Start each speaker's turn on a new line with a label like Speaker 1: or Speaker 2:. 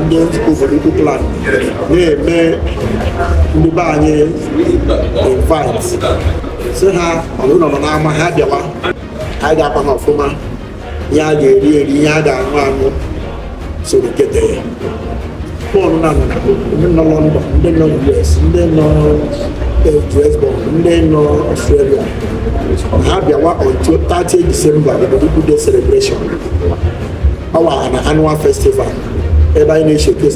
Speaker 1: Ndị nzukọ obodo ukwu clan na-eme ndị be anyị invite, sị ha ọ bụrụ na ọ nọ n'ama, ha bịawa. Anyị ga-akwa ha ọfụma, ihe a ga-eri eri, ihe a ga-aṅụ aṅụ, soro kete ya. Pọl na ndị nọ London, ndị nọ US, ndị nọ Johannesburg, ndị nọ Australia, ha bịawa on 30 December, obodo ukwu day celebration, our an annual festival ebe anyị na-eshowcase.